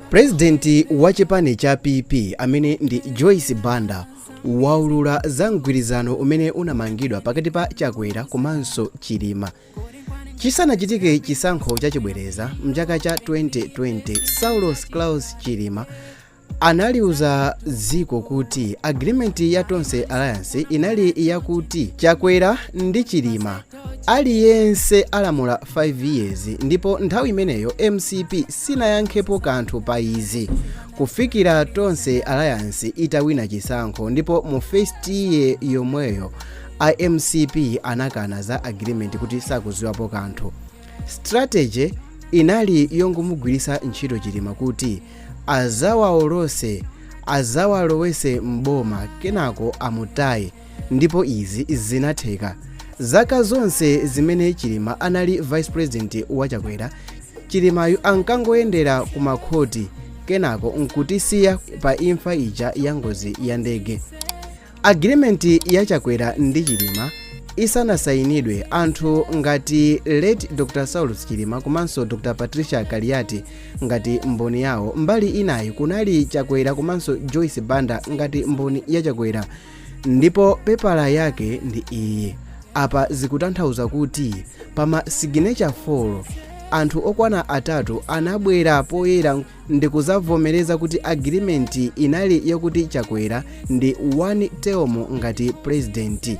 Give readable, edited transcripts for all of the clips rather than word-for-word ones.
Purezidenti wa chipani cha PP amene ndi Joyce Banda waulula za mgwirizano umene unamangidwa pakati pa Chakwera komanso Chilima. Chisanachitike chisankho chachibwereza mchaka cha 2020, Saulos Klaus Chilima analiuza dziko kuti agreement ya Tonse Alliance inali yakuti Chakwera ndi Chilima aliyense alamula 5 years, ndipo nthawi imeneyo MCP sinayankhepo kanthu pa izi kufikira Tonse Alliance itawina chisankho. Ndipo mu first year yomweyo a MCP anakana za agreement kuti sakuziwapo kanthu. Strategy inali yongomugwiritsa ntchito Chilima kuti azawaolose, azawalowese mboma, kenako amutaye, ndipo izi zinatheka. Zaka zonse zimene Chilima anali vice president wa Chakwera, Chilimayu ankangoyendera ku makhoti, kenako nkutisiya pa imfa ija ya ngozi ya ndege. Agreement ya Chakwera ndi Chilima isanasayinidwe, anthu ngati late Dr Saulus Chilima komanso Dr Patricia Kaliati ngati mboni yawo, mbali inayi kunali Chakwera komanso Joyce Banda ngati mboni ya Chakwera, ndipo pepala yake ndi iyi apa. Zikutanthauza kuti pama signature 4, anthu okwana atatu anabwera poyera ndikuzavomereza kuti agreement inali yakuti Chakwera ndi one term ngati president.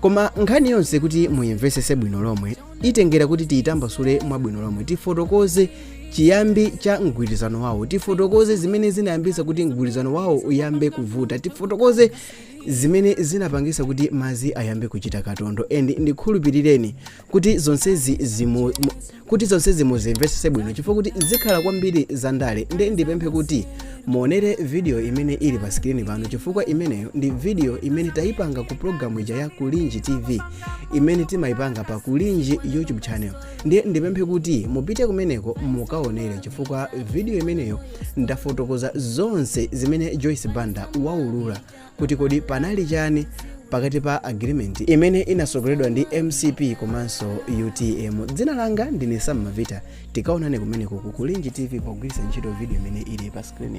Koma nkhani yonse kuti muyimvesese bwino lomwe itengera kuti tiyitambasule mwabwino lomwe, tifotokoze chiyambi cha mgwirizano wawo, tifotokoze zimene zinayambisa kuti mgwirizano wawo uyambe kuvuta, tifotokoze zimene zinapangisa kuti mazi ayambe kuchita katondo. And ndikhulupirireni kuti zonsezi muzimvesese bwino, chifukwa kuti zikhala kwambiri zandale. Ndi ndipemphe kuti muonere video imene ili pa screen pano, chifukwa imeneyo ndi video imene tayipanga ku programu ija ya Kulinji TV imene timayipanga pa Kulinji YouTube channel. Ndiye ndipemphe kuti mupite kumeneko mukaonere, chifukwa video imeneyo ndafotokoza zonse zimene Joyce Banda waulula kuti kodi panali chani pakati pa agreement imene inasogoledwa ndi MCP komanso UTM. Dzina langa ndine Sam Mavita. Tikaonane kumeneko ku Kulinji TV pogwiritsa ntchito video imene ili pa screen.